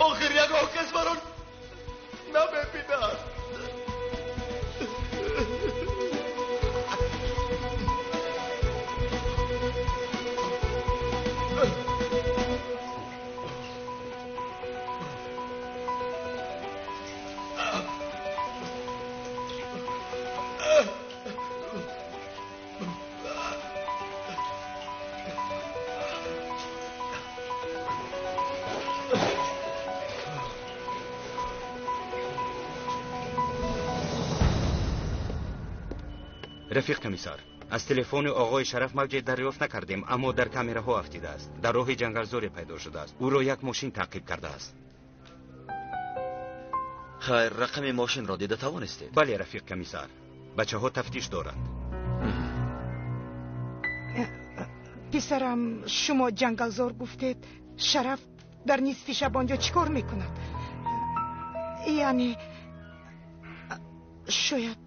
Охир ягон кас маро намебинад. Рафиқ комиссар, аз телефони оғои Шараф мавҷе дарёфт накардем, аммо дар камераҳо афтидааст. Дар роҳи ҷангалзоре пайдо шудааст. Ӯро як мошин таъқиб кардааст. Хайр, рақами мошинро дида тавонистед? Бале, рафиқ комиссар. Бачаҳо тафтиш доранд. Писарам, шумо ҷангалзор гуфтед. Шараф дар нисфи шаб онҷо чӣ кор мекунад? Яъне шояд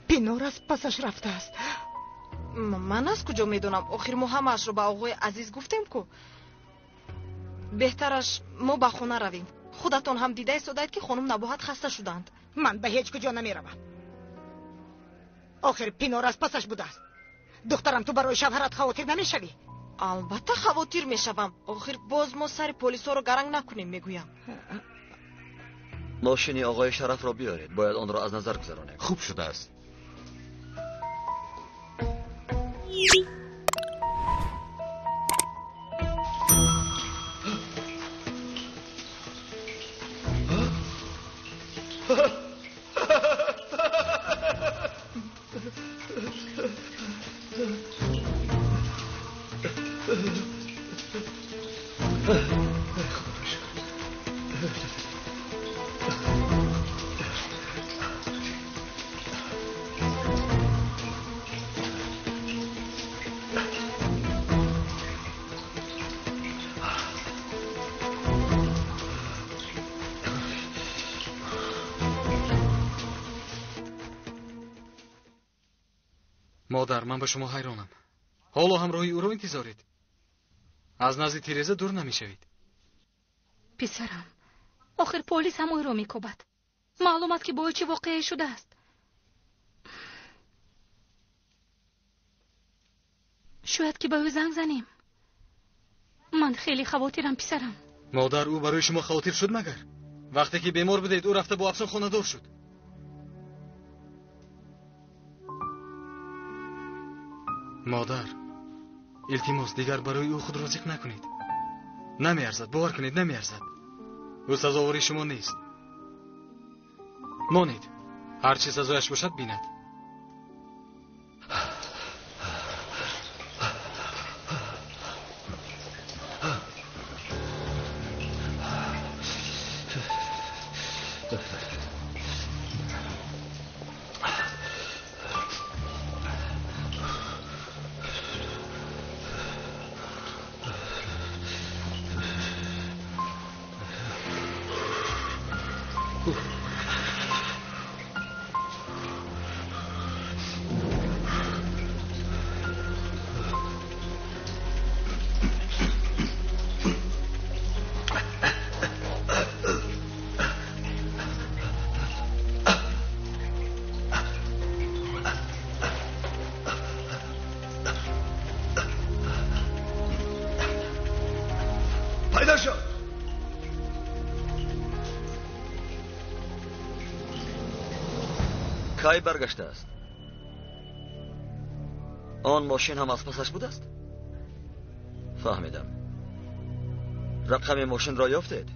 Пинор аз пасаш рафтааст. Ман аз куҷо медонам? Охир мо ҳамаашро ба оғои Азиз гуфтем ку. Беҳтараш мо ба хона равем. Худатон ҳам дида истодаед, ки хонум Набоҳат хаста шуданд. Ман ба ҳеҷ куҷо намеравам. Охир Пинор аз пасаш будааст. Духтарам, ту барои шавҳарат хавотир намешавӣ? Албатта хавотир мешавам. Охир боз мо сари полисҳоро гаранг накунем, мегӯям. Мошини оғои Шарафро биёред, бояд онро аз назар гузаронем. Хуб шудааст. Модар, ман ба шумо ҳайронам. Ҳоло ҳамроҳи ӯро интизоред. Аз назди Тереза дур намешавед. Писарам, охир полис ҳам ӯро мекӯбад. Маълум аст, ки бо ӯ чӣ воқеае шудааст. Шояд ки ба ӯ занг занем. Ман хеле хавотирам, писарам. Модар, ӯ барои шумо хавотир шуд магар? Вақте ки бемор будед, ӯ рафта бо Афсон хонадор шуд. Модар, илтимос, дигар барои ӯ худро зиқ накунед. Намеарзад, бовар кунед, намеарзад. Ӯ сазовори шумо нест. Монед, ҳар чӣ сазояш бошад бинад. Кай баргаштааст? Он мошин ҳам аз пасаш будааст? Фаҳмидам. Рақами мошинро ёфтед?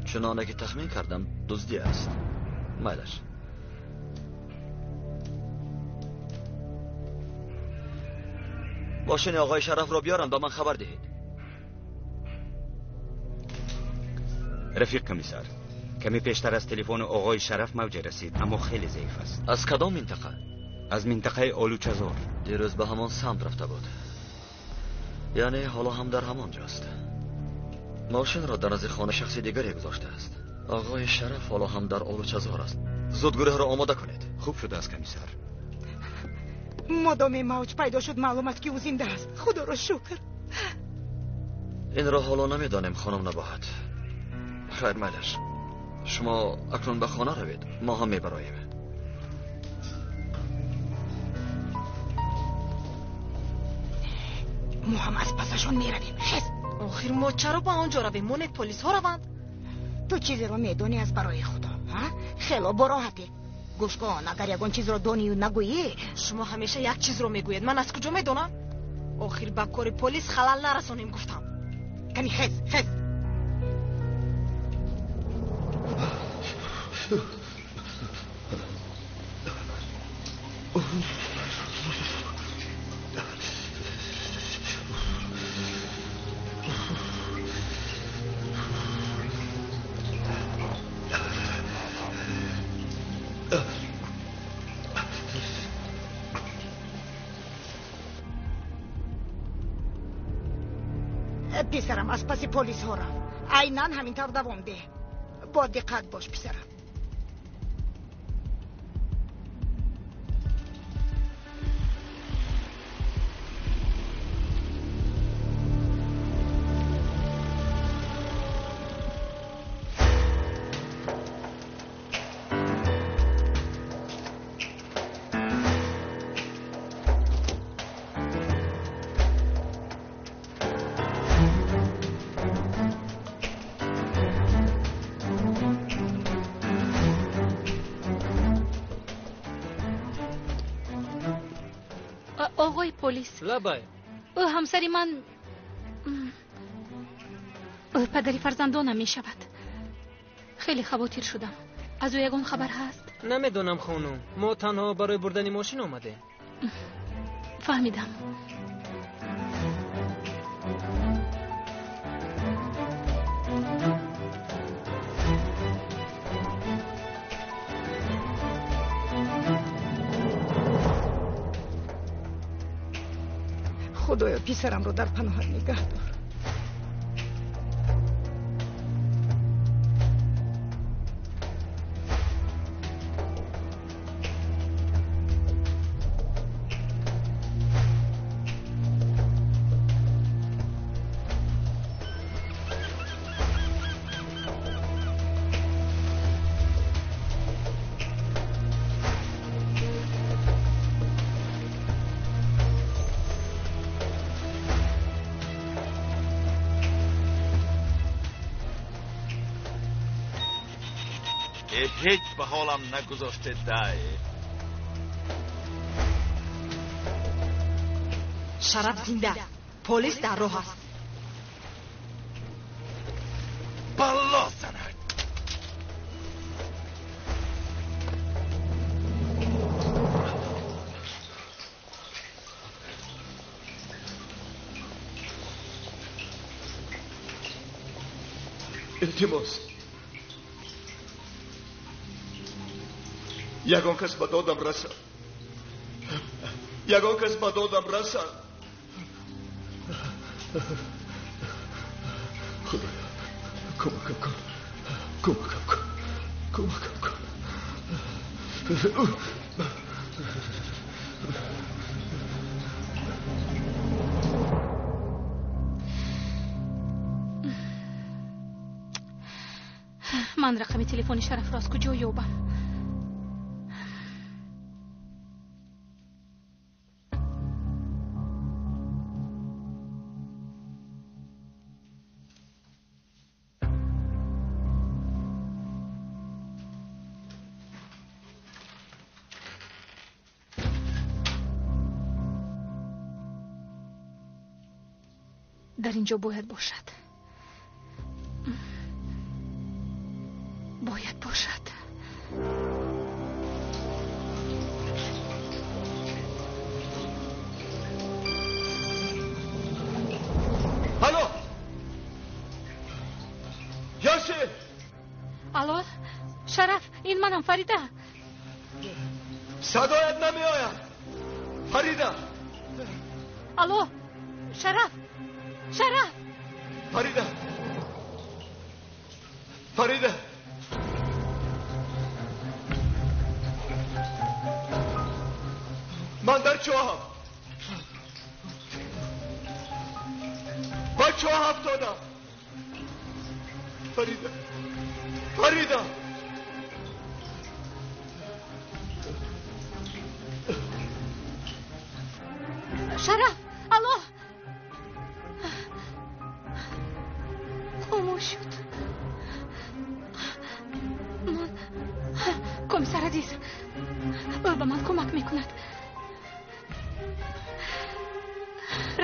Чуноне ки тахмин кардам, дуздӣ аст. Майлаш. Мошини оғои Шарафро биёрам, ба ман хабар диҳед. Рафиқ комиссар, каме пештар аз телефони оғои Шараф мавҷе расид, аммо хеле заиф аст. Аз кадом минтақа? Аз минтақаи Олучазор. Дирӯз ба ҳамон самт рафта буд. Яъне ҳоло ҳам дар ҳамон ҷост. Мошинро дар назди хона шахси дигаре гузоштааст. Оғои Шараф ҳоло ҳам дар Олучазор аст. Зуд гурӯҳро омода кунед. Хуб шудааст, комиссар. Модоме мавҷ пайдо шуд, маълум аст, ки ӯ зинда аст. Худоро шукр. Инро ҳоло намедонем, хонум Набоҳат. Хайр, майлаш. Шумо акнун ба хона равед, мо ҳам мебароем. Мо ҳам аз пасашон меравем. Хез. Охир мо чаро ба он ҷо равем? Монед полисҳо раванд. Ту чизеро медонӣ аз барои худо, ҳа? Хело бороҳатӣ. Гӯш кун, агар ягон чизро донию нагӯӣ. Шумо ҳамеша як чизро мегӯед, ман аз куҷо медонам? Охир ба кори полис халал нарасонем гуфтам. Кани хез, хез. Писарам аз паси полисҳо рафт. Айнан ҳамин тавр давом деҳ. Бо диққат бош, писарам. Оғои полис. Лабай. Ӯ ҳамсари ман, ӯ падари фарзандонам мешавад. Хеле хавотир шудам. Аз ӯ ягон хабар ҳаст? Намедонам, хонум. Мо танҳо барои бурдани мошин омадем. Фаҳмидам. Худоё, писарамро дар паноҳат нигаҳ дор. Ҳеҷ ба ҳолам нагузоште дай. Шараф зинда, полис дар роҳ аст. Балло занад. Илтимос, ягон кас ба додам расад. Ягон кас ба додам расад. Худоё, кӯмакам кун, кӯмакам кун, кӯмакам кун. Ман рақами телефони Шарафро аз куҷо ёбам? Дар ин ҷо бояд бошад. Бояд бошад. Алло! Ёши! Алло, Шараф, ин манам, Фарида. Садоят намеояд. Фарида! Алло, Шараф! Шараф! Фарида! Фарида! Ман дар чоҳам. Ба чоҳ афтодам. Фарида, Фарида. Шараф, алло. Хомӯш шуд. Ман комиссар азиз, ӯ ба ман кӯмак мекунад.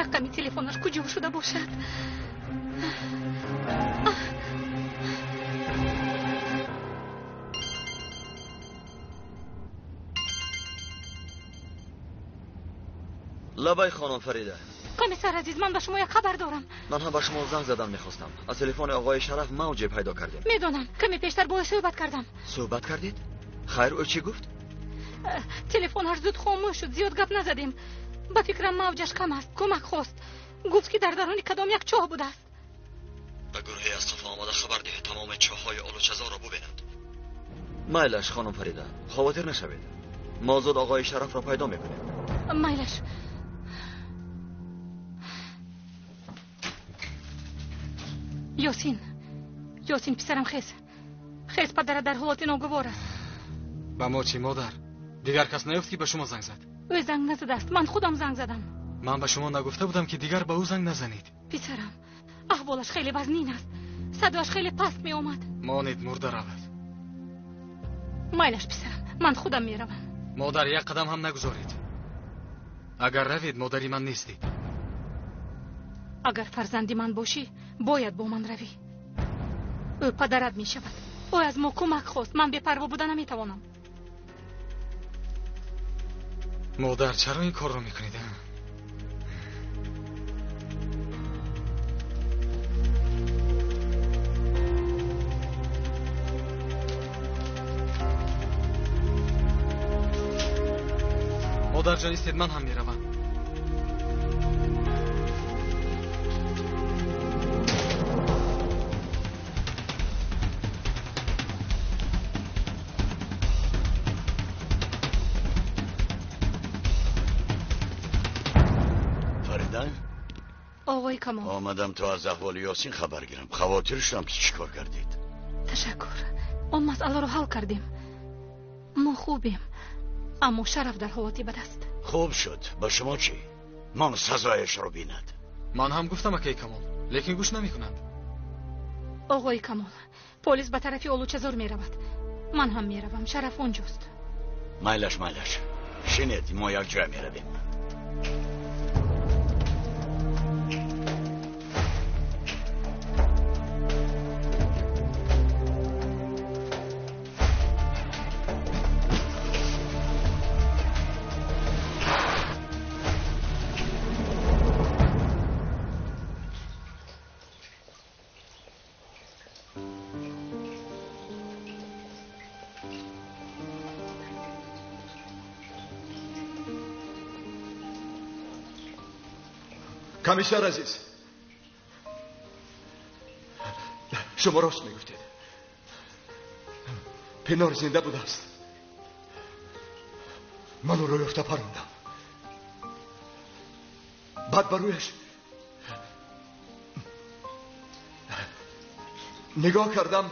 Рақами телефонаш куҷо шуда бошад? Лабай, хонум Фарида. Комиссар азиз, ман ба шумо як хабар дорам. Ман ҳам ба шумо занг задан мехостам. Аз телефони оғои Шараф мавҷе пайдо кардем. Медонам, каме пештар бо ӯ суҳбат кардам. Суҳбат кардед? Хайр, ӯ чӣ гуфт? Телефонаш зуд хомӯш шуд, зиёд гап назадем. Ба фикрам мавҷаш кам аст. Кӯмак хост. Гуфт ки дар даруни кадом як чоҳ будааст. Ба гурӯҳи аз қафо омада хабар диҳед, тамоми чоҳҳои Олучазорро бубинанд. Майлаш, хонум Фарида, хавотир нашавед. Мо зуд оғои Шарафро пайдо мекунем. Майлаш. Ёсин, Ёсин писарам, хез. Хез, падарат дар ҳолати ногувор аст. Ба мо чӣ, модар? Дигар кас наёфт ки ба шумо занг зад? Ӯ занг назадааст, ман худам занг задам. Ман ба шумо нагуфта будам ки дигар ба ӯ занг назанед. Писарам, аҳволаш хеле вазнин аст. Садояш хеле паст меомад. Монед, мурда равад. Майлаш, писарам, ман худам меравам. Модар, як қадам ҳам нагузоред. Агар равед, модари ман нестед. Агар фарзанди ман бошӣ, бояд бо ман равӣ. Ӯ падарат мешавад. Ӯ аз мо кӯмак хост. Ман бепарво буда наметавонам. Модар, чаро ин корро мекунед? Модарҷон, истед, ман ҳам меравам. Оғои Камол, омадам то аз аҳволи Ёсин хабар гирам. Хавотир шудам ки чӣ кор кардед. Ташаккур, он масъаларо ҳал кардем. Мо хубем, аммо Шараф дар ҳолати бад аст. Хуб шуд. Ба шумо чӣ? Ман сазояшро бинад. Ман ҳам гуфтам, акаи Камол, лекин гӯш намекунанд. Оғои Камол, полис ба тарафи Олучазор меравад. Ман ҳам меравам, Шараф онҷост. Майлаш, майлаш, шинед, мо якҷоя меравем. Комиссар азиз, шумо рост мегуфтед. Пинор зинда будааст. Ман ӯро ёфта парондам. Баъд ба рӯяш нигоҳ кардам,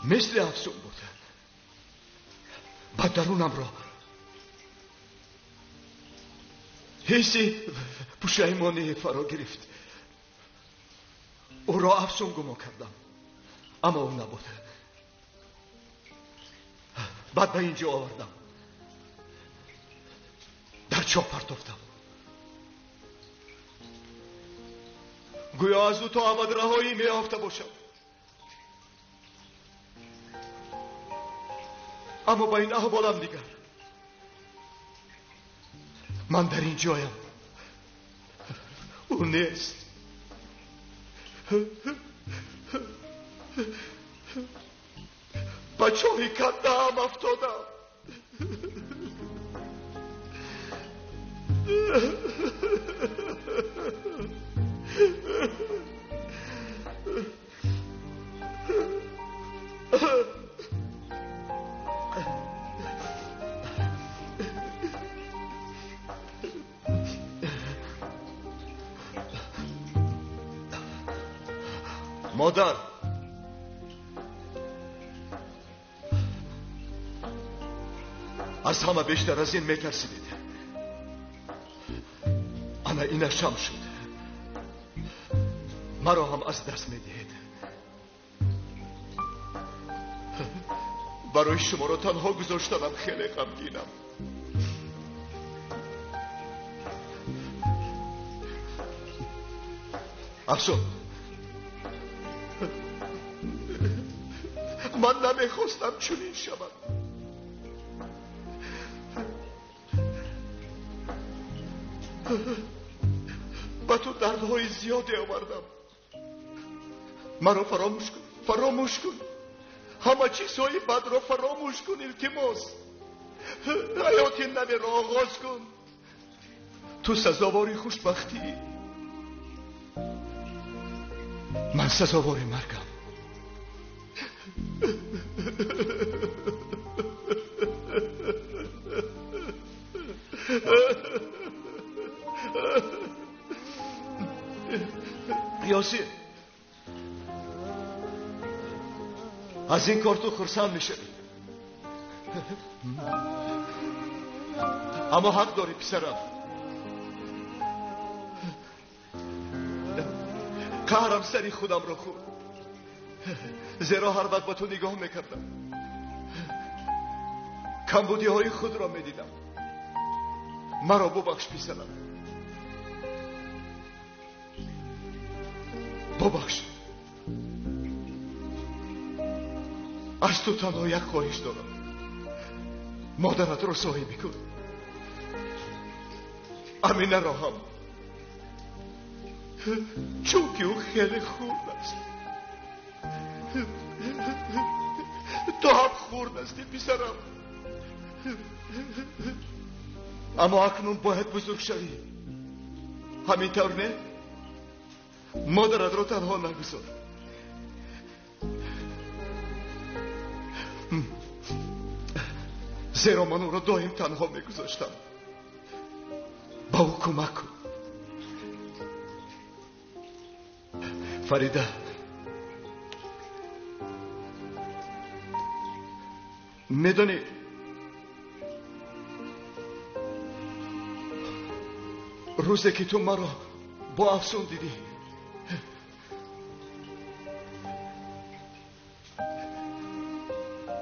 мисли афсун буд. Баъд дарунамро ҳисси пушаймонӣ фаро гирифт. Ӯро афсун гумон кардам, аммо ӯ набуд. Баъд ба ин ҷо овардам, дар чоҳ партофтам. Гӯё аз ӯ то абад раҳоӣ меёфта бошам. Аммо ба ин аҳволам дигар ман дар ин ҷоям, ӯ нест. Ба чоҳи кандаам афтодам. Модар, аз ҳама бештар аз ин метарсидед. Ана инашам шуд. Маро ҳам аз даст медиҳед. Барои шуморо танҳо гузоштанам хеле ғамгинам. Афсун, ман намехостам чунин шавад. Ба ту дардҳои зиёде овардам. Маро фаромӯш кун, фаромӯш кун. Ҳама чизҳои бадро фаромӯш кун, илтимос. Ҳаёти наверо оғоз кун. Ту сазовори хушбахтӣ. Ман сазовори маргам. Ёсин, аз ин кор ту хурсанд мешавӣ. Аммо ҳақ дорӣ, писарам. Қаҳрам сари худамро хӯрд, зеро ҳар вақт ба ту нигоҳ мекардам, камбудиҳои худро медидам. Маро бубахш, писарам, бубахш. Аз ту танҳо як хоҳиш дорам. Модаратро соҳибӣ кун. Аминаро ҳам, чунки ӯ хеле хурд аст. Ту ҳам хурд ҳастӣ, писарам. Аммо акнун бояд бузург шавӣ. Ҳамин тавр не? Модаратро танҳо нагузор. Зеро ман ӯро доим танҳо мегузоштам. Ба ӯ кӯмак кун. Фарида, медонӣ, рӯзе ки ту маро бо Афсун дидӣ,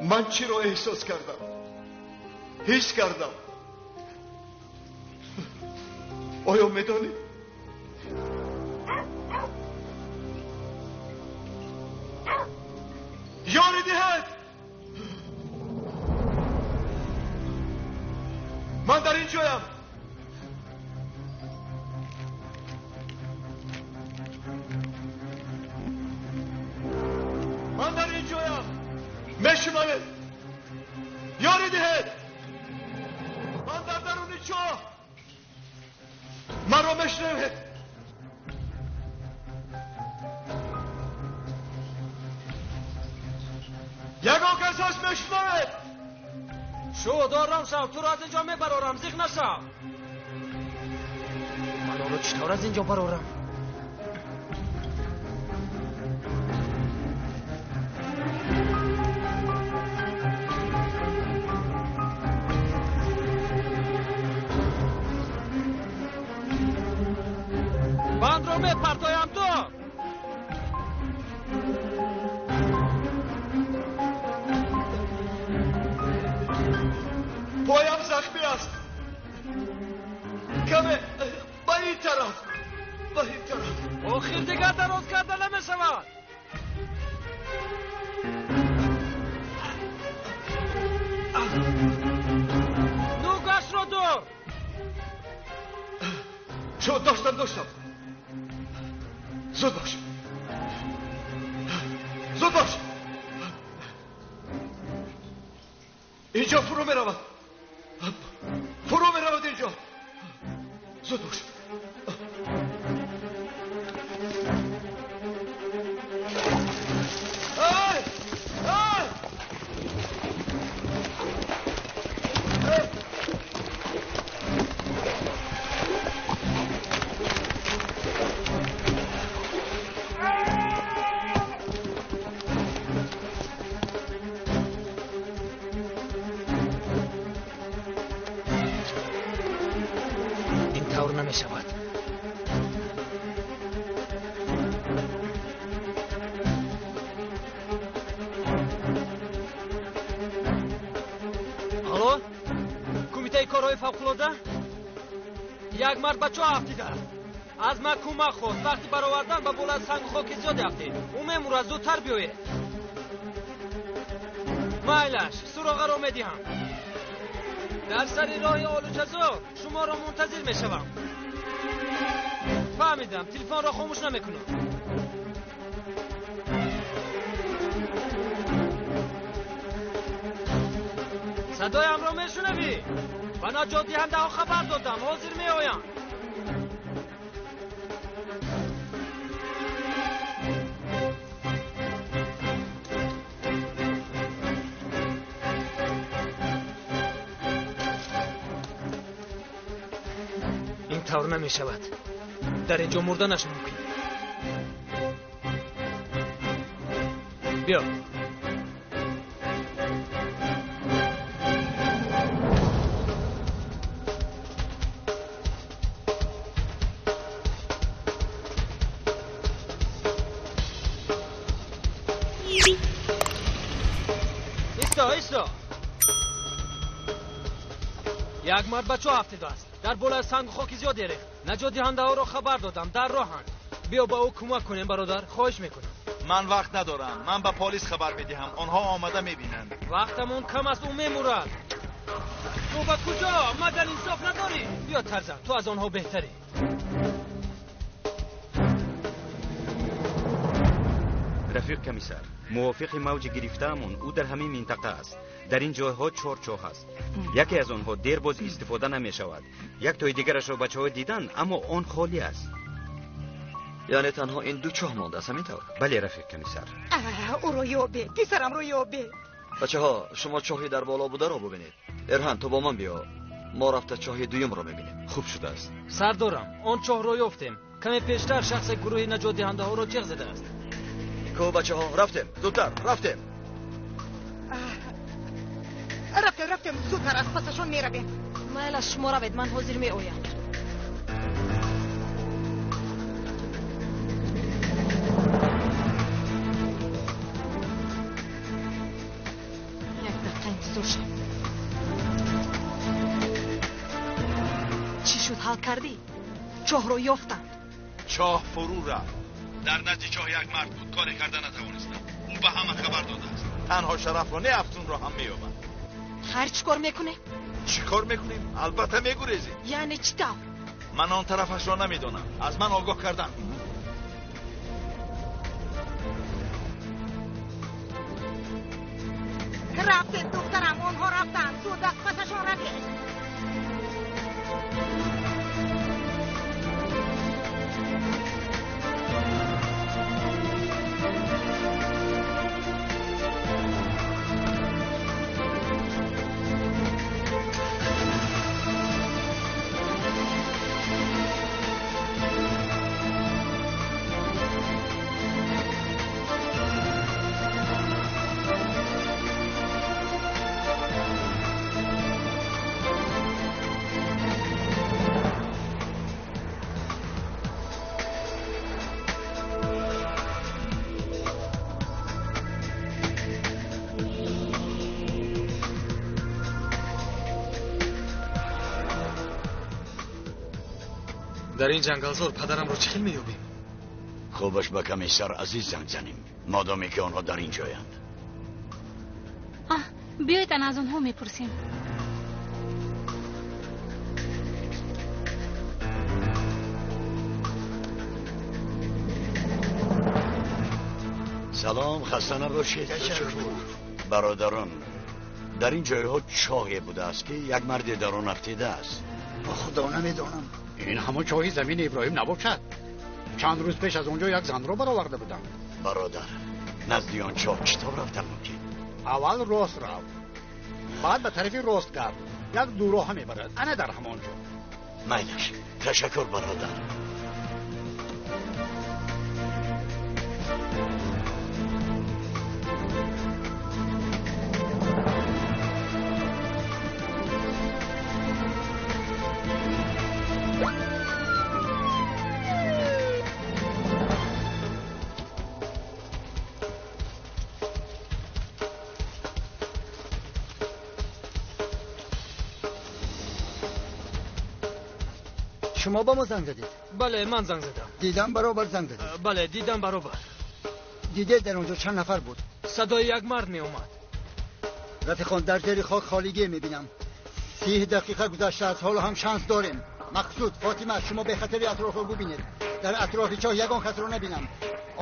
ман чиро эҳсос кардам? Ҳис кардам. Оё медонӣ? Ёри диҳед! Ман дар ин ҷоям. Ман дар ин ҷоям. Мешунавед? Ёри диҳед! Ман дар даруни чоҳ. Маро мешунавед? Ягон кас ҳаст, мешунавед? Шуд, ором шав, туро аз инҷо мебарорам, зиқ нашав. Ман ӯро чӣ тавр аз инҷо барорам? Бандро мепартоям ту! Поям захмӣ аст. Каме ба ин тараф, ба ин тараф. Охир дигар дароз карда намешавад. Нӯгашро дур. Шуд, доштам, доштам. Зуд бош, зуд бош. Инҷо фурӯ меравад, фурӯ меравад инҷо. Зуд бош. Ай! Ай! Фавқулода як мард ба чоҳ афтидааст. Аз ман кӯмак хост. Вақти баровардан ба болои сангу хоки зиёде афтид. Ӯ мемурад, зудтар биёед. Майлаш, суроғаро медиҳам. Дар сари роҳи Олучазор шуморо мунтазир мешавам. Фаҳмидам, телефонро хомӯш намекунам. Садоямро мешунавӣ? Ба наҷотдиҳандаҳо хабар додам, ҳозир меоянд. Ин тавр намешавад. Дар ин ҷо мурданаш мумкин. Биё. Исто. Як мард ба чоҳ афтидааст. Дар болои сангу хоки зиёде рехт. Наҷотдиҳандаҳоро хабар додам, дар роҳанд. Биё ба ӯ кӯмак кунем, бародар, хоҳиш мекунам. Ман вақт надорам. Ман ба полис хабар медиҳам. Онҳо омада мебинанд. Вақтамон кам аст, ӯ мемурад. Ту ба куҷо? Магар инсоф надорӣ? Биё Тарзан, ту аз онҳо беҳтарӣ. Рафиқ комиссар, мувофиқи мавҷи гирифтаамон ӯ дар ҳамин минтақа аст. Дар ин ҷойҳо 4 чоҳ аст. Яке аз онҳо дер боз истифода намешавад. Як тои дигарашро бачаҳо диданд, аммо он холӣ аст. Яъне танҳо ин 2 чоҳ мондааст, ҳамин тавр? Бале, рафиқ комиссар. Ӯро ёбе, писарамро ёбе. Бачаҳо, шумо чоҳи дар боло бударо бубинед. Эрҳан, ту бо ман биё. Мо рафта чоҳи дуюмро мебинем. Хуб шудааст. Сардорам, он чоҳро ёфтем. Каме пештар шахсе гурӯҳи наҷотдиҳандаҳоро ҷеғ задааст. Ку бачаҳо, рафтем, зудтар, рафтем. Рафтем, рафтем, зудтар аз пасашон меравем. Майлаш, шумо равед, ман ҳозир меоям. Як дақиқа интизор шав. Чӣ шуд, ҳал кардӣ? Чоҳро ёфтанд. Чоҳ фурӯ рафт. Дар назди чоҳ як мард буд, коре карда натавонистам. Ӯ ба ҳама хабар додааст. Танҳо Шарафро не, Афсунро ҳам меёбад. Хайр, чӣ кор мекунем? Чӣ кор мекунем? Албатта мегурезем. Яъне чӣ тавр? Ман он тарафашро намедонам. Аз ман огоҳ карданд. Рафтем, духтарам, онҳо рафтанд. Зуд аз пасашон равем. Дар ин ҷангалзор падарамро чӣ хел меёбем? Хубаш ба комиссар Азиз занг занем, модоме ки онҳо дар ин ҷоянд. Биёед аз онҳо мепурсем. Салом, хаста набошед. Бародарон, дар ин ҷойҳо чоҳе будааст ки як марде дар он афтидааст. Ба худо намедонам. Ин ҳамон чоҳи замини Иброҳим набошад. Чанд рӯз пеш аз он ҷо як занро бароварда будам. Бародар, назди он чоҳ чӣ тавр рафтан мумкин? Аввал рост рав, баъд ба тарафи рост гард. Як дуроҳа мебарад, ана дар ҳамон ҷо. Майлаш, ташаккур бародар. Шумо ба мо занг задед? Бале, ман занг задам. Дидам баробар занг задед? Бале, дидам баробар. Дидед дар онҷо чанд нафар буд? Садои як мард меомад. Рафиқон, дар зери хок холигӣ мебинам. 30 дақиқа гузаштааст, ҳоло ҳам шанс дорем. Мақсуд, Фотима, шумо бехатари атрофро бубинед. Дар атрофи чоҳ ягон касро набинам.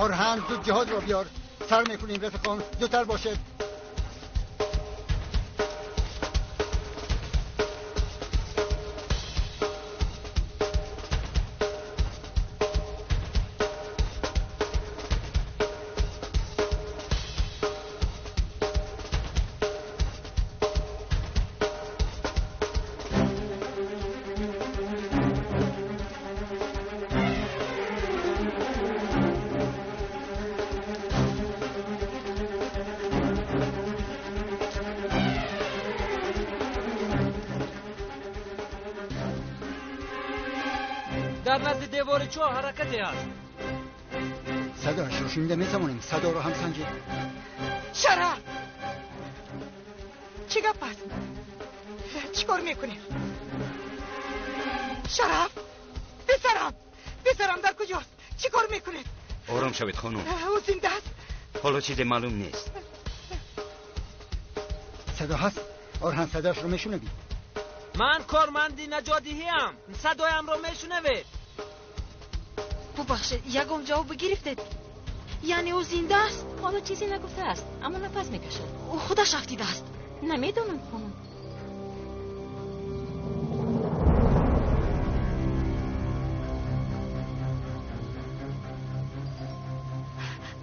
Орҳан, зуд ҷиҳозро биёр. Сар мекунем рафиқон, зудтар бошед. Дар назди девори чоҳ ҳаракате ҳаст. Садояшро шунида метавонем. Садоро ҳам санҷед. Шараф, чӣ гап аст? Чӣ кор мекунем? Шараф, писарам, писарам дар куҷост? Чӣ кор мекунед? Ором шавед хонум. Ӯ зинда аст? Ҳоло чизе маълум нест. Садо ҳаст? Орҳан, садояшро мешунавӣ? Ман корманди наҷотдиҳиам. Садоямро мешунавед? Бубахшед, ягон ҷавоб гирифтед? Яъне ӯ зинда аст? Ҳоло чизе нагуфтааст, аммо нафас мекашад. Ӯ худаш афтидааст. Намедонам, хонум.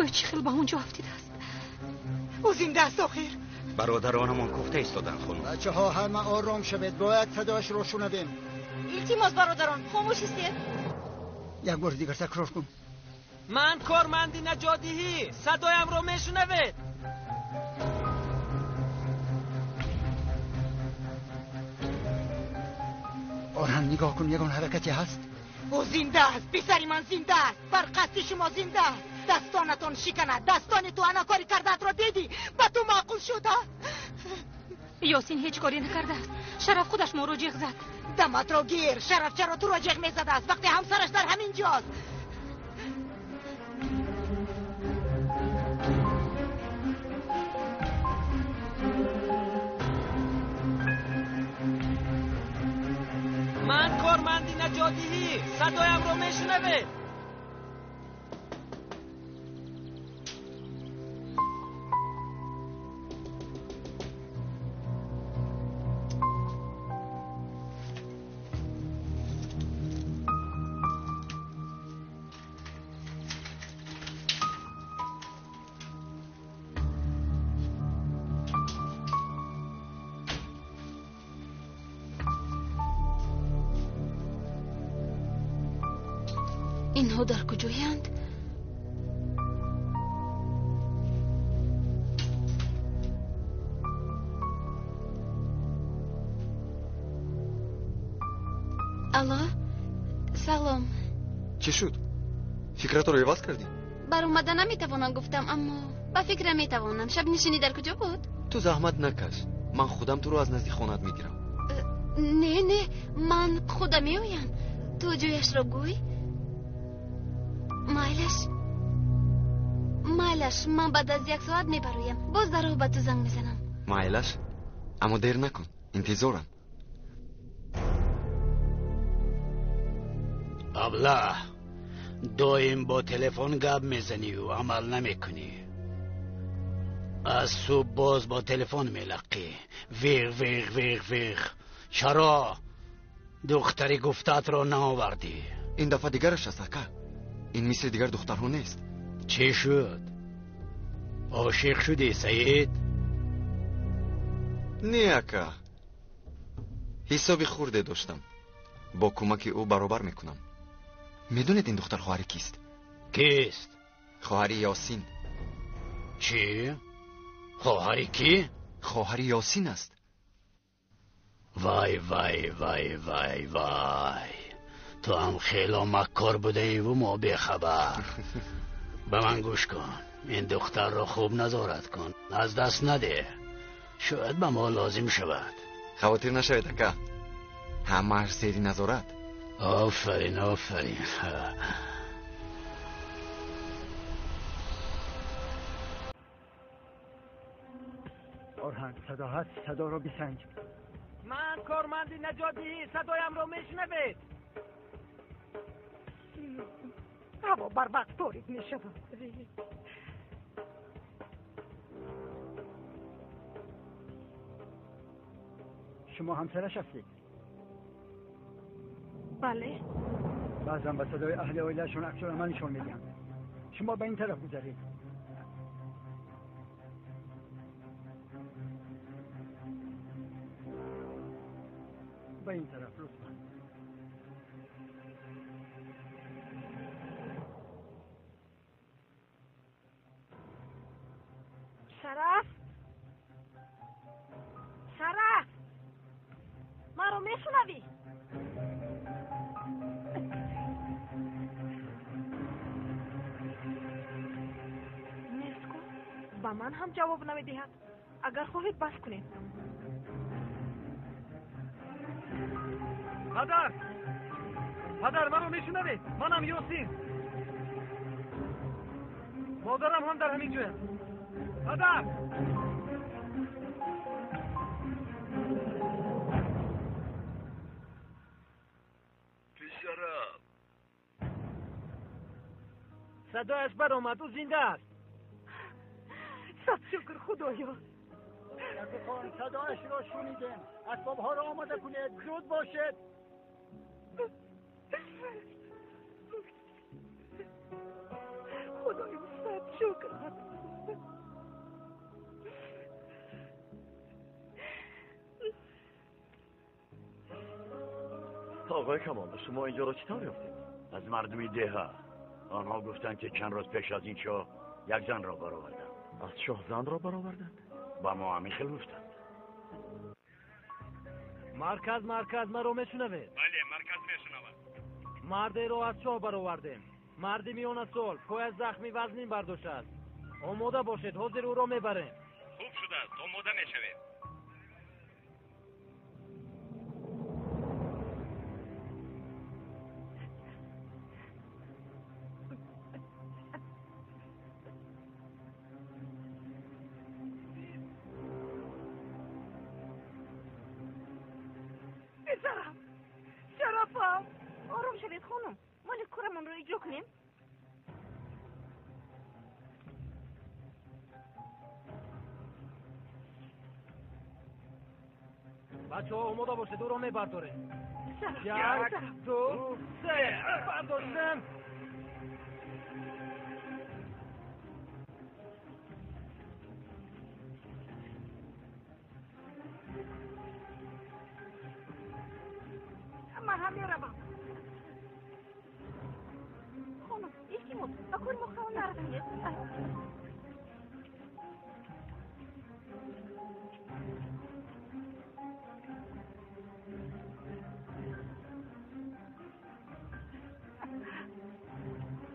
Ӯ чӣ хел ба он ҷо афтидааст? Ӯ зинда аст охир. Бародаронамон кофта истоданд, хонум. Бачаҳо, ҳама ором шавед, бояд садояшро шунавем. Илтимос, бародарон, хомӯш истед. Як бори дигар такрор кун. Ман корманди наҷотдиҳӣ, садоямро мешунавед? Орҳан, нигоҳ кун, ягон ҳаракате ҳаст? Ӯ зинда аст, писари ман зинда аст. Бар қасди шумо зинда аст. Дастонатон шиканад. Дастони ту ана кори кардаатро дидӣ? Ба ту маъқул шуда? Ёсин ҳеҷ коре накардааст. Шараф худаш моро ҷеғ зад. Даматро гир. Шараф чаро туро ҷеғ мезадааст вақте ҳамсараш дар ҳамин ҷост? Ман корманди наҷотдиҳӣ, садоямро мешунавед? Инҳо дар куҷоянд? Алло, салом. Чӣ шуд? Фикратро иваз кардӣ? Баромада наметавонам гуфтам, аммо ба фикрам метавонам. Шабнишинӣ дар куҷо буд? Ту заҳмат накаш, ман худам туро аз назди хонаат мегирам. Не, не, ман худам меоям. Ту ҷояшро гӯй. Майлаш, майлаш, ман баъд аз як соат мебароям. Боз дар роҳ ба ту занг мезанам. Майлаш, аммо дер накун, интизорам. Абла, доим бо телефон гап мезанию амал намекунӣ. Аз субҳ боз бо телефон мелақӣ. Виғ, виғ, виғ, виғ. Чаро духтари гуфтаатро наовардӣ? Ин дафъа дигараш аст, ака. Ин мисли дигар духтарҳо нест. Чӣ шуд? Ошиқ шудӣ, Саид? Не, ака. Ҳисоби хурде доштам. Бо кӯмаки ӯ баробар мекунам. Медонед ин духтар хоҳари кист? Кист? Хоҳари Ёсин. Чӣ? Хоҳари кӣ? Хоҳари Ёсин аст. Вай, вай, вай, вай, вай. Ту ҳам хело маккор будаиву мо бехабар. Ба ман гӯш кун. Ин духтарро хуб назорат кун, аз даст надеҳ. Шояд ба мо лозим шавад. Хавотир нашавед, ака. Ҳамааш зери назорат. Офарин, офарин. Орҳанг, садо ҳаст, садоро бисанҷ. Ман корманди наҷотдиҳӣ, садоямро мешунавед? Ҳаво барвақт торик мешавад. Шумо ҳамсараш ҳастед? Бале. Баъзан ба садои аҳли оилаашон аксуламал нишон медиҳанд. Шумо ба ин тараф гузаред. Ба ин тараф, лутфан. Шараф! Шараф! Маро мешунавӣ? Нест ку, ба ман ҳам ҷавоб намедиҳад. Агар хоҳед, бас кунем. Падар! Падар, маро мешунавед? Манам Ёсин. Модарам ҳам дар ҳамин ҷояст. Падар! Писарам! Садояш баромад, ӯ зинда аст. Сад шукр, Худоё. Рафиқон, садояшро шунидем. Асбобҳоро омода кунед, зуд бошед. Худоё, сад шукр. Оғои Камол, шумо инҷоро чӣ тавр ёфтед? Аз мардуми деҳа. Онҳо гуфтанд, ки чанд рӯз пеш аз ин чоҳ як занро бароварданд. Аз чоҳ занро бароварданд? Ба мо ҳамин хел гуфтанд. Марказ, марказ, маро мешунавед? Бале, марказ мешунавад. Мардеро аз чоҳ баровардем. Марди миёнасол, пояш захми вазнин бардоштааст. Омода бошед, ҳозир ӯро мебарем. Хуб шудааст, омода мешавем. Писарам, Шарафам. Ором шавед, хонум. Моли корамонро иҷро кунем. Бачаҳо, омода бошед, ӯро мебардорем. Як, ду, се, бардоштем. Ман ҳам меравам. Хонум, илтимос, ба кори мо халал нарасонед.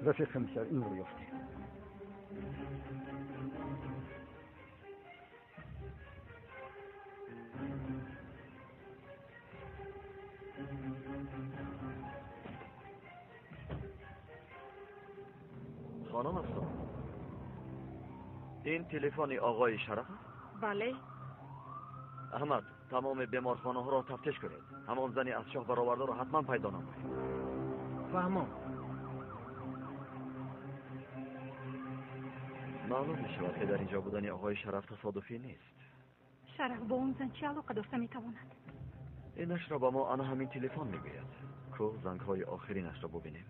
Рафиқ комиссар, инро ёфтем. Хонум Афсон, ин телефони оғои Шараф аст? Бале. Аҳмад, тамоми беморхонаҳоро тафтиш кунед. Ҳамон зани аз чоҳ баровардаро ҳатман пайдо намоед. Фаҳмом. Маълум мешавад, ки дар инҷо будани оғои Шараф тасодуфӣ нест. Шараф бо он зан чӣ алоқа дошта метавонад? Инашро ба мо ана ҳамин телефон мегӯяд. Ку зангҳои охиринашро бубинем.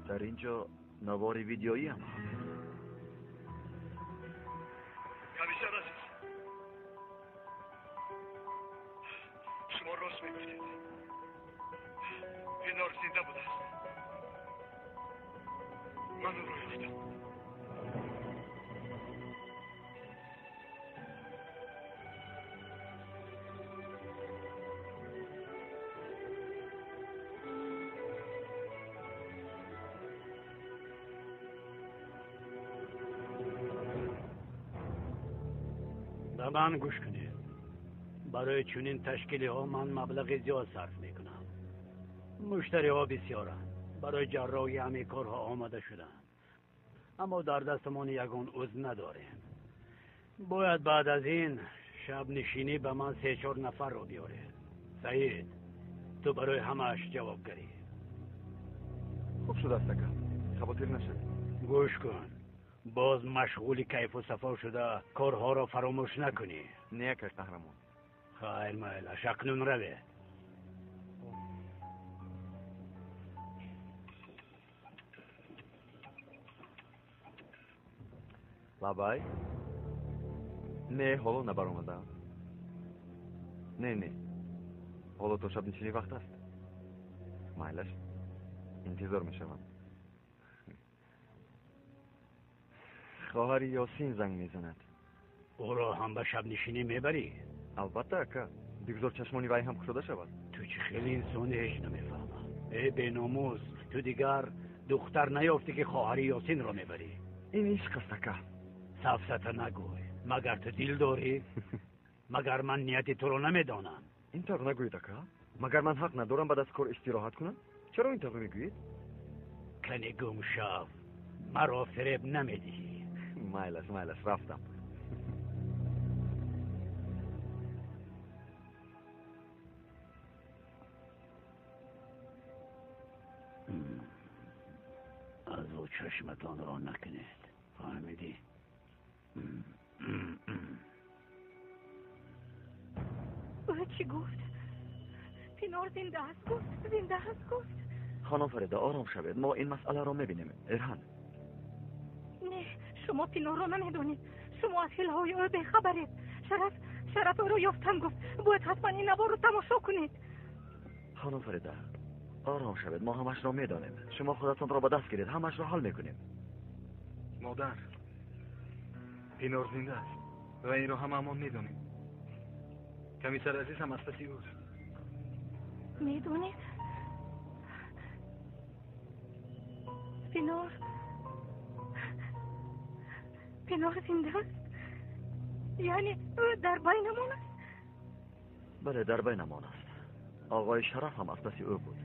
Дар инҷо навори видеоӣ ҳам ҳаст. Комиссар азиз, шумо рост мегуфтед. Пинор зинда будааст. Ман ӯро ёфтам. Ба ман гӯш кунед. Барои чунин ташкилиҳо ман маблағи зиёд сарф мекунам. Муштариҳо бисёранд. Барои ҷарроҳӣ ҳамин корҳо омода шуданд. Аммо дар дастамон ягон узв надорем. Бояд баъд аз ин шабнишинӣ ба ман 3-4 нафарро биёред. Саид, ту барои ҳамааш ҷавобгарӣ. Хуб шудааст, ака. Хавотир нашавед. Гӯш кун. Боз машғули кайфу сафо шуда корҳоро фаромӯш накунӣ. Не, ака қаҳрамон. Хайр, майлаш, акнун равед. Лабай? Не, ҳоло набаромадам. Не, не. Ҳоло то шабнишинӣ вақт аст. Майлаш, интизор мешавам. Хоҳари Ёсин занг мезанад. Ӯро ҳам ба шабнишинӣ мебарӣ? Албатта, ака. Бигзор чашмони вай ҳам кушода шавад. Ту чӣ хеле инсони ҳеҷ намефаҳмам. Э, беномус, ту дигар духтар наёфтӣ ки хоҳари Ёсинро мебарӣ. Ин ишқ аст, ака. Сафсата нагӯй. Магар ту дил дорӣ? Магар ман нияти туро намедонам? Ин тавр нагӯед, ака. Магар ман ҳақ надорам баъд аз кор истироҳат кунам? Чаро ин тавр мегӯед? Кани гум шав. Маро фиреб намедиҳӣ. Майлаш, майлаш, рафтам. Аз ӯ чашматонро накунед. Фаҳмидӣ? Ӯ чӣ гуфт? Пинор зинда аст гуфт, зинда аст гуфт. Хонум Фарида, ором шавед. Мо ин масъаларо мебинем. Эрҳан. Не, шумо Пинорро намедонед. Шумо аз ҳилаҳои ӯ бехабаред. Шараф ӯро ёфтам гуфт. Бояд ҳатман ин наворро тамошо кунед. Хонум Фарида, ором шавед. Мо ҳамашро медонем. Шумо худатонро ба даст гиред. Ҳамашро ҳал мекунем. Модар, Пинор зинда аст ва инро ҳамаамон медонем. Комиссар азиз ҳам аз паси ӯст. Медонед? Пинор зинда аст? Яъне ӯ дар байнамон аст? Бале, дар байнамон аст. Оғои Шараф ҳам аз паси ӯ буд.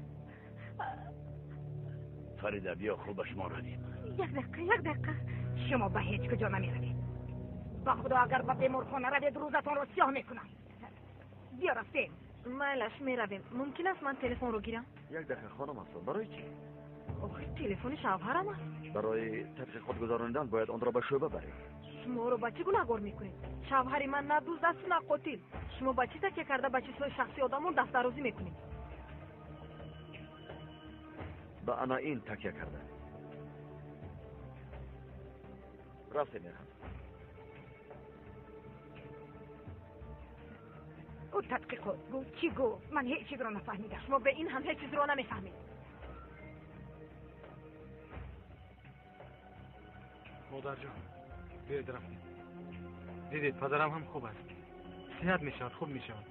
Фарида, биё хубаш мо равем. Як дақиқа, як дақиқа. Шумо ба ҳеҷ куҷо намеравед. Ба худо агар ба беморхона равед, рӯзатонро сиёҳ мекунам. Биё рафтем. Майлаш, меравем. Мумкин аст ман телефонро гирам? Як дақиқа, хонум Афсон, барои чӣ? Охир телефони шавҳарам аст. Барои тадқиқот гузаронидан бояд онро ба шӯъба баред. Шуморо ба чӣ гунаҳгор мекунед? Шавҳари ман на дузд асту на қотил. Шумо ба чӣ такя карда ба чизҳои шахсии одамон дастдарозӣ мекунед? Ба ана ин такя карда. Рафтем, Эрҳан. Ӯ тадқиқот гуфт. Чӣ гуфт? Ман ҳеҷ чизро нафаҳмидам. Шумо ба ин ҳам ҳеҷ чизро намефаҳмед. Модарҷон, биёед рафтем. Дидед, падарам ҳам хуб аст. Сиҳат мешавад, хуб мешавад.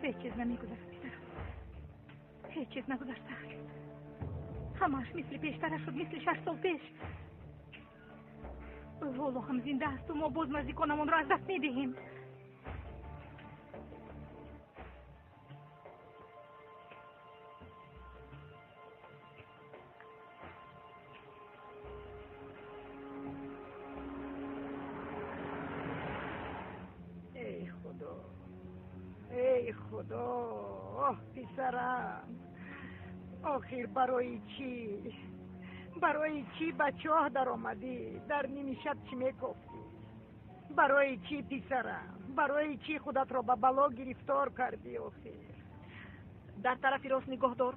Ҳеҷ чиз намегузарад, писарам. Ҳеҷ чиз нагузаштааст. Ҳамааш мисли пештара шуд, мисли 6 сол пеш. Ӯ ҳоло ҳам зинда асту мо боз наздиконамонро аз даст медиҳем. Эй худо, эй худо, оҳ писарам, охир барои чӣ? Барои чӣ ба чоҳ даромадӣ? Дар ними шаб чӣ мекофтӣ? Барои чӣ, писарам? Барои чӣ худатро ба бало гирифтор кардӣ охир? Дар тарафи рост нигоҳ дор.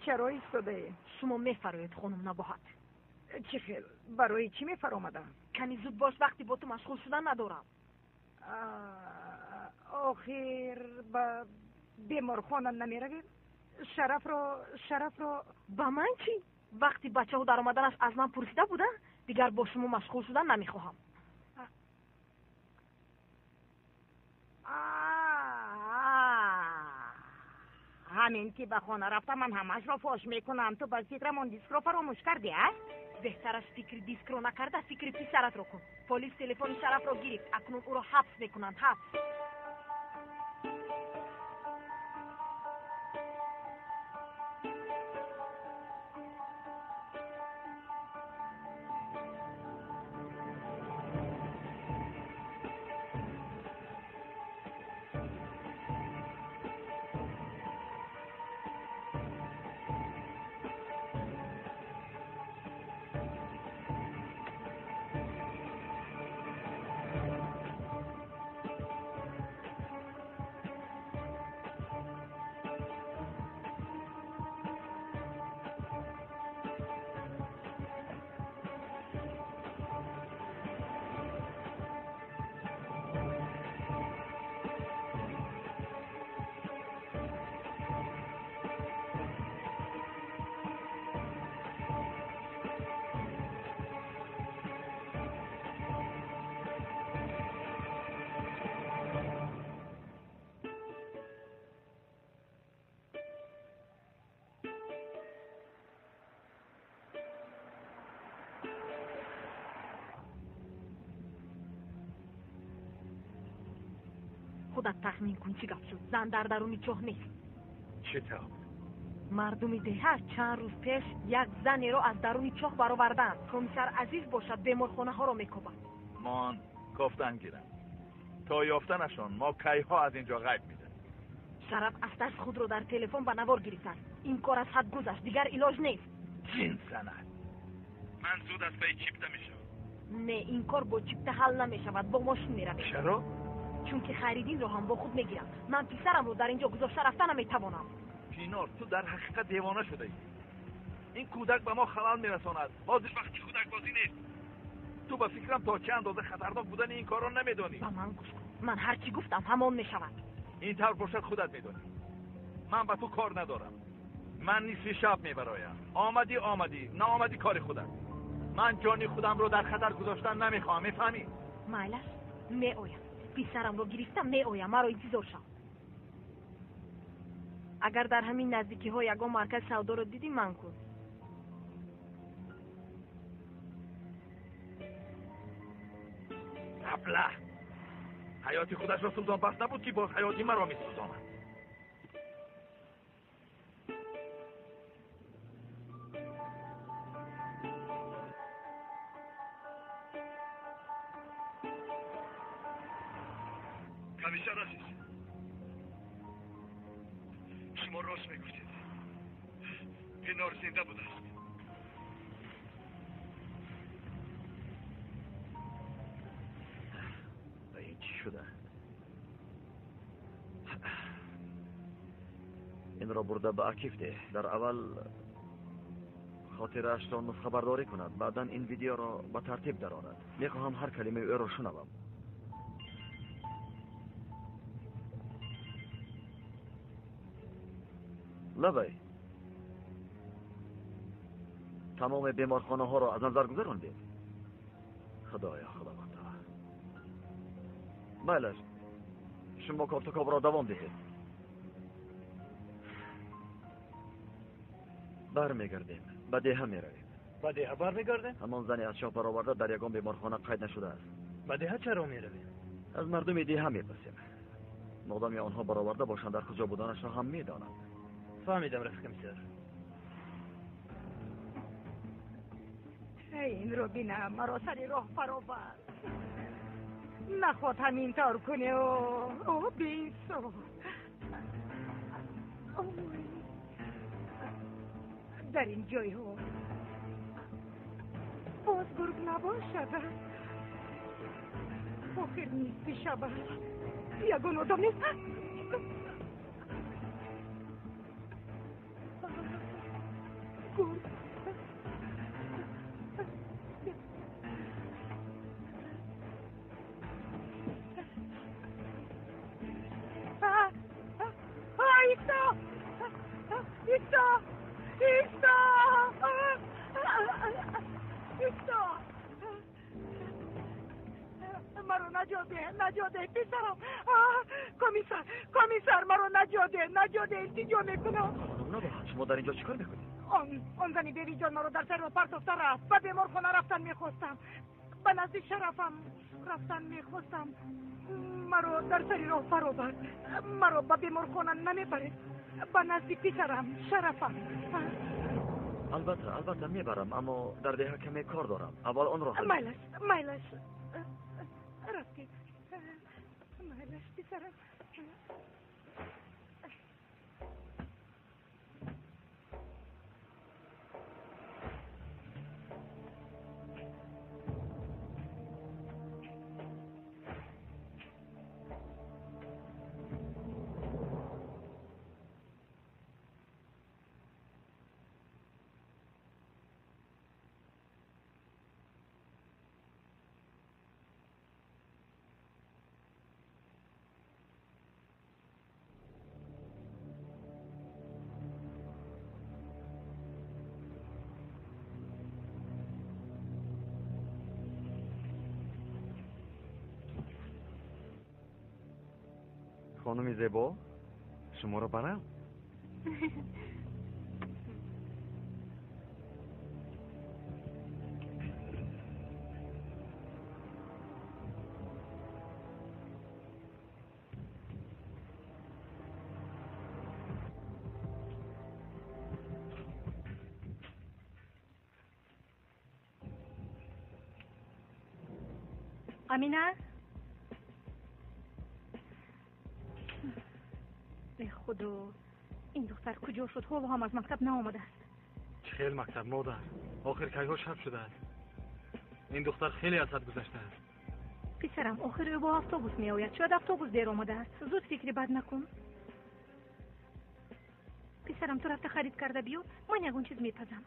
Чаро истодаем? Шумо мефароед, хонум Набоҳат. Чӣ хел? Барои чӣ мефаромадам? Кани зуд бош, вақти бо ту машғул шудан надорам. Охир ба беморхона намеравем? Шарафро ба ман чӣ? Вақти бачаҳо даромаданаш аз ман пурсида буда, дигар бо шумо машғул шудан намехоҳам. Ҳамин ки ба хона рафта ман ҳамаашро фош мекунам. Ту ба фикрам он дискро фаромӯш кардӣ, а? Беҳтараш фикри дискро накарда, фикри писаратро кун. Полис телефони Шарафро гирифт. Акнун ӯро ҳабс мекунанд, ҳабс. Худат тахмин кун, чӣ гап шуд? Зан дар даруни чоҳ нест. Чӣ тавр? Мардуми деҳа чанд рӯз пеш як занеро аз даруни чоҳ бароварданд. Комиссар Азиз бошад, беморхонаҳоро мекобад. Мон кофтан гиранд. То ёфтанашон мо кайҳо аз инҷо ғайб мезанем. Шараф аз даст худро дар телефон ба навор гирифтааст. Ин кор аз ҳад гузашт, дигар илоҷ нест. Ҷин занад. Ман зуд аз паи чипта мешавам. Не, ин кор бо чипта ҳал намешавад, бо мошин меравем. Чаро? Чунки Хайриддинро ҳам бо худ мегирам. Ман писарамро дар инҷо гузошта рафта наметавонам. Пинор, ту дар ҳақиқат девона шудаӣ. Ин кӯдак ба мо халал мерасонад. Ҳозир вақти кӯдакбозӣ нест. Ту ба фикрам то чӣ андоза хатарнок будани ин корро намедонӣ. Ба ман гӯш кун. Ман ҳар чӣ гуфтам ҳамон мешавад. Ин тавр бошад худат медонӣ. Ман ба ту кор надорам. Ман нисфи шаб мебароям. Омадӣ омадӣ, наомадӣ кори худат. Ман ҷони худамро дар хатар гузоштан намехоҳам, мефаҳмӣ? Майлаш, меоям. Писарамро гирифта меоям, маро интизор шав. Агар дар ҳамин наздикиҳо ягон маркази савдоро дидӣ, ман кун. Абла! Ҳаёти худашро сӯзон бас набуд, ки боз ҳаёти маро месӯзонад. Комиссар азиз, шумо рост мегуфтед. Пинор зинда будааст. Ба ин чӣ шуда? Инро бурда ба Акиф деҳ. Дар аввал хотираашро нусхабардорӣ кунад, баъдан ин видеоро ба тартиб дарорад. Мехоҳам ҳар калимаи ӯро шунавам. Лабай, тамоми беморхонаҳоро аз назар гузарондед? Худоё, худованда. Майлаш, шумо кофтукобро давом диҳед. Бармегардем, ба деҳа меравем. Ба деҳа бармегардем? Ҳамон зане аз чоҳ бароварда дар ягон беморхона қайд нашудааст. Ба деҳа чаро меравем? Аз мардуми деҳа мепурсем. Модоми онҳо бароварда бошанд, дар куҷо буданашро ҳам медонанд. Фаҳмидам, рафиқ комиссар. Инро бинам, маро сари роҳ фаровард. Наход ҳамин тавр кунӣ. О, беинсоф. Дар ин ҷойҳо боз гург набошад. Охир нисфи шаб аст. Ягон одам нест. Гург. Исто! Исто! Исто! Исто! Маро наҷот деҳ, наҷот деҳ, писарам. Комиссар, комиссар, маро наҷот деҳ, наҷот деҳ, илтиҷо мекунам. Хонум Набоҳат, шумо дар инҷо чӣ кор мекунед? Он зани бевиҷон маро дар сари роҳ партофта рафт. Ба беморхона рафтан мехостам. Ба назди Шарафам рафтан мехостам. Маро дар сари роҳ фаровард. Маро ба беморхона намебаред. Ба назди писарам, Шарафам. Албатта, албатта мебарам, аммо дар деҳа каме кор дорам. Аввал онро ҳал. Майлаш, майлаш. Рафтем. Майлаш, писарам. Хонуми зебо, шуморо барам? Амина? Худо, ин духтар куҷо шуд? Ҳоло ҳам аз мактаб наомадааст. Чӣ хел мактаб, модар? Охир кайҳо шаб шудааст. Ин духтар хеле аз ҳад гузаштааст. Писарам, охир ӯ бо автобус меояд. Шояд автобус дер омадааст. Зуд фикри бад накун. Писарам, ту рафта харид карда биё, ман ягон чиз мепазам.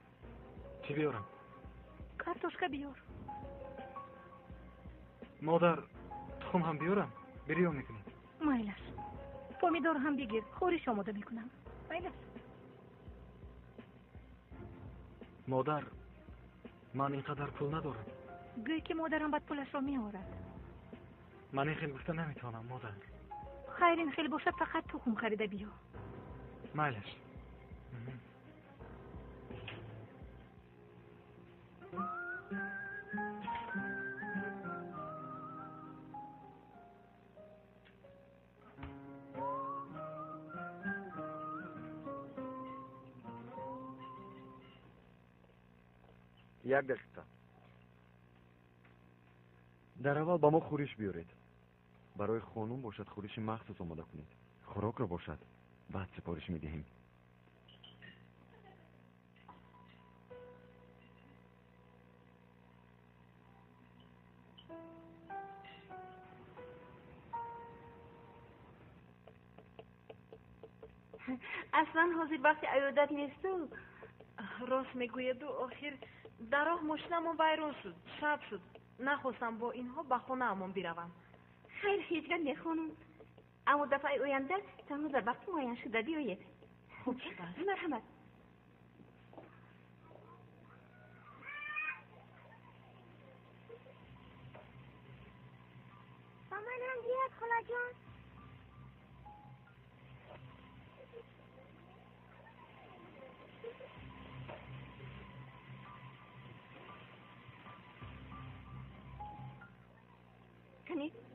Чӣ биёрам? Картошка биёр. Модар, тухм ҳам биёрам? Бирён мекунед. Майлаш. Помидор ҳам бигир, хӯриш омода мекунам. Майлаш. Модар, ман ин қадар пул надорам. Гӯй ки модарам бад пулашро меорад. Ман ин хел гуфта наметавонам, модар. Хайр, ин хел бошад, фақат тухм харида биё. Майлаш. Як дақиқа. Дар аввал ба мо хӯриш биёред. Барои хонум бошад хӯриши махсус омода кунед. Хӯрокро бошад баъд супориш медиҳем. Аслан ҳозир вақти аёдат несту. Рост мегӯеду, охир дар роҳ мошинамон вайрон шуд, шаб шуд. Нахостам бо инҳо ба хонаамон биравам. Хайр, ҳеҷ гап не, хонум. Аммо дафъаи оянда танҳо дар вақти муайяншуда биёед. Хуб шудааст. Марҳамат. Ба ман ҳам диҳад, холаҷон.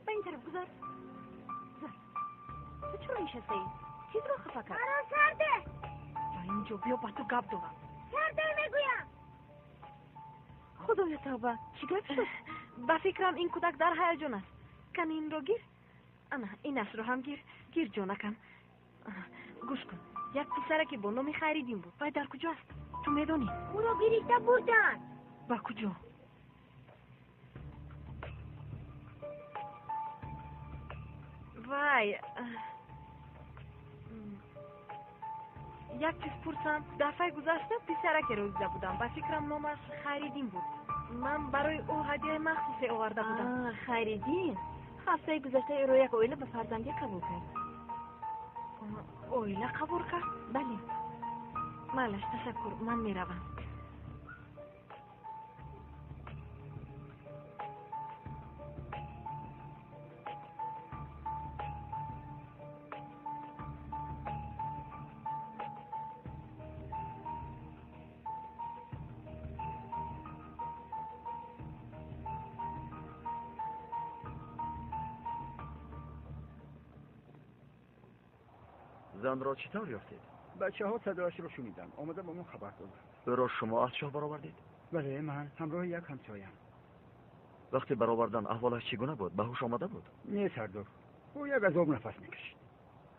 Ба ин тараф гузар. Гузар. Ту чаро нишастаӣ? Чизро хафа кард? Маро сарде. Ба инҷо биё, ба ту гап дорам. Сарде мегӯям. Худоё тавба, чӣ гап шуд? Ба фикрам ин кӯдак дар ҳаяҷон аст. Кани инро гир. Ана, инашро ҳам гир. Гир, ҷонакам. Гӯш кун. Як писараке бо номи Хайриддин буд. Вай дар куҷо аст? Ту медонӣ? Ӯро гирифта бурданд. Ба куҷо? Вай, як чиз пурсам. Дафъаи гузашта писаракеро дида будам. Ба фикрам номаш Хайриддин буд. Ман барои ӯ ҳадияи махсусе оварда будам. Хайриддин ҳафтаи гузашта ӯро як оила ба фарзандӣ қабул кард. Оила қабул кард? Бале. Майлаш, ташаккур, ман меравам. Занро чӣ тавр ёфтед? Бачаҳо садояшро шуниданд, омада ба мо хабар доданд. Ӯро шумо аз чоҳ баровардед? Бале, ман ҳамроҳи як ҳамсоям. Вақте баровардан аҳволаш чӣ гуна буд? Ба ҳуш омада буд? Не сардор, ӯ як азоб нафас мекашид.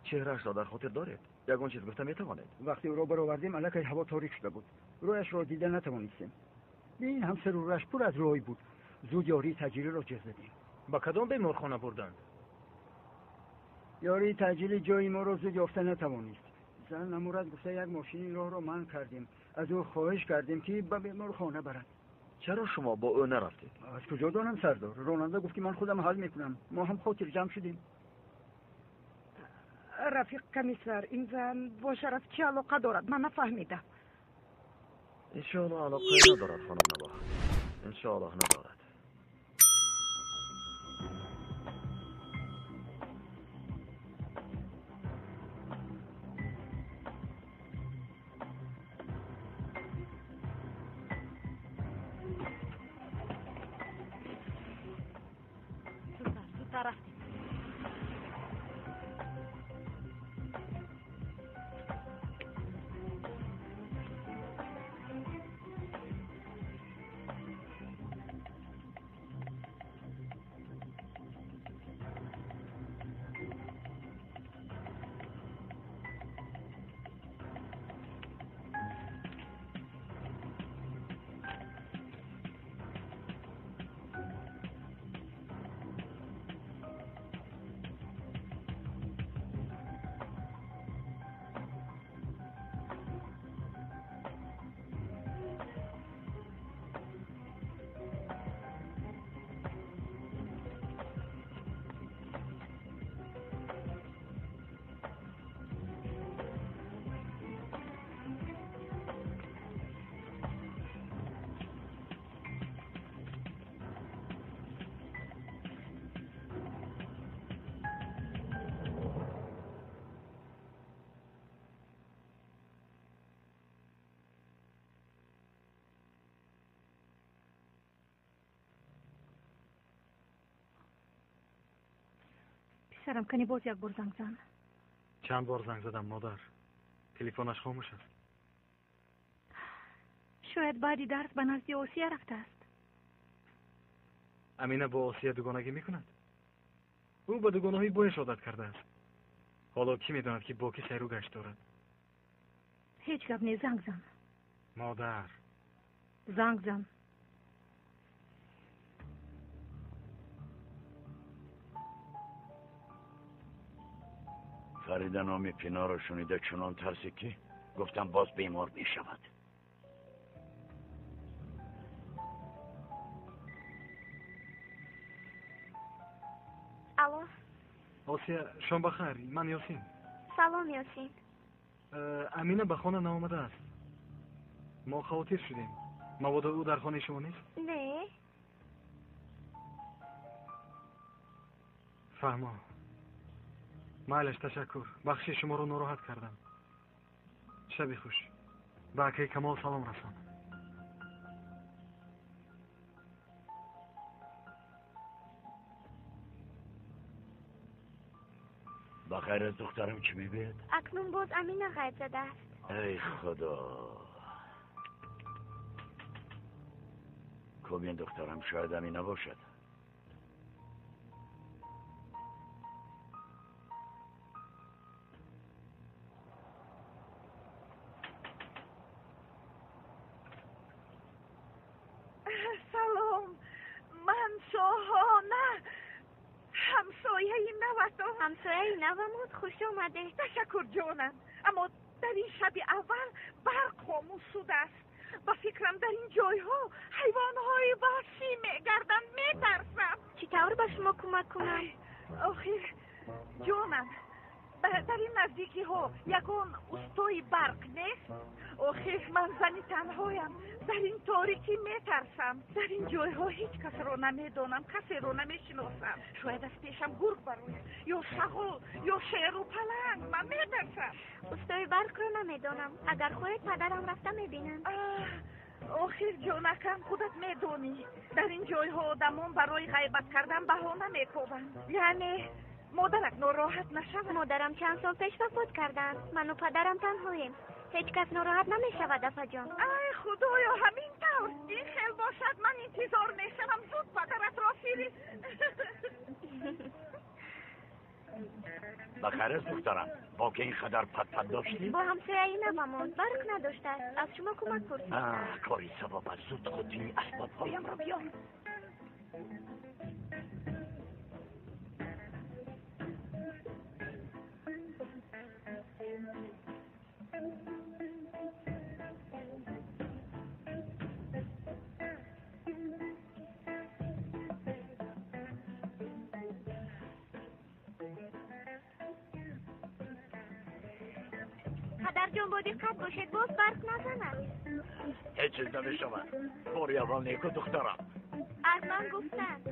Чеҳраашро дар хотир доред? Ягон чиз гуфта метавонед? Вақте ӯро баровардем, аллакай ҳаво торик шуда буд. Рӯяшро дида натавонистем. Ин ҳам сару рӯяш пур аз рой буд. Зуд ёрии таъҷилиро ҷеғ задем. Ба кадом беморхона бурданд? Ёрии таъҷили ҷои моро зуд ёфта натавонист. Зан намурад гуфта як мошини роҳро манъ кардем. Аз ӯ хоҳиш кардем, ки ба беморхона барад. Чаро шумо бо ӯ нарафтед? Аз куҷо донам сардор? Ронанда гуфт, ки ман худам ҳал мекунам. Мо ҳам хотирҷамъ шудем. Рафиқ комиссар, ин зан бо Шараф чӣ алоқа дорад? Ман нафаҳмидам. Иншоаллоҳ алоқае надорад, хонум Набо. Иншоаллоҳ надорад. Зудтар рафтем. Писарам, кани боз як бор занг зан. Чанд бор занг задам, модар. Телефонаш хомӯш аст. Шояд баъди дарс ба назди Осия рафтааст. Амина бо Осия дугонагӣ мекунад? Ӯ ба дугонаҳои бояш одат кардааст. Ҳоло кӣ медонад, ки бо кӣ сайру гашт дорад? Ҳеҷ гап не, занг зан. Модар. Занг зан. Фарида номи Пиноро шунида чунон тарсид, ки гуфтам боз бемор мешавад. Алло. Осия, шом бахайр. Ман Ёсин. Салом, Ёсин. Амина ба хона наомадааст. Мо хавотир шудем. Мабодо ӯ дар хонаи шумо нест? Не. Фаҳмо. Майлаш, ташаккур. Бахши шуморо нороҳат кардам. Шаби хуш. Ба акаи Камол салом расон. Ба ғайр аз духтарам чӣ мегӯяд? Акнун боз Амина ғайб задааст. Эй худо, кобин духтарам, шояд Амина бошад. Салом, ман Шоҳона, ҳамсояи наватон. Ҳамсояи навамуд, хуш омадед. Ташаккур ҷонам, аммо дар ин шаби аввал барқ хомӯш шудааст. Ба фикрам дар ин ҷойҳо ҳайвонҳои ваҳшӣ мегарданд, метарсам. Чӣ тавр ба шумо кӯмак кунам? Охир ҷонам, дар ин наздикиҳо ягон устои барқ нест? Охир ман зани танҳоям, дар ин торикӣ метарсам. Дар ин ҷойҳо ҳеҷ касро намедонам, касеро намешиносам. Шояд аз пешам гург барояд, ё шағол, ё шеру паланг. Ман метарсам. Устои барқро намедонам. Агар хоҳед падарам рафта мебинанд. Охир ҷонакам, худат медонӣ, дар ин ҷойҳо одамон барои ғайбат кардан баҳона мекобанд. Яъне Модарат нороҳат нашавад. Модарам чанд сол пеш вафот карданд. Ману падарам танҳоем. Ҳеҷ кас нороҳат намешавад, апаҷон. Ай худоё, ҳамин тавр. Ин хел бошад, ман интизор мешавам. Зуд падаратро фирист. Ба хайр аст, духтарам? Бо ки ин қадар патпат доштӣ? Бо ҳамсояи навамон барқ надоштааст. Аз шумо кӯмак пурсидам. Кори савоб аст. Зуд қуттии асбобҳоямро биёр. Падарҷон, бо диққат бошед, боз барқ назанад. Ҳеҷ чиз намешавад. Бори аввал неку, духтарам. Аз ман гуфтанд.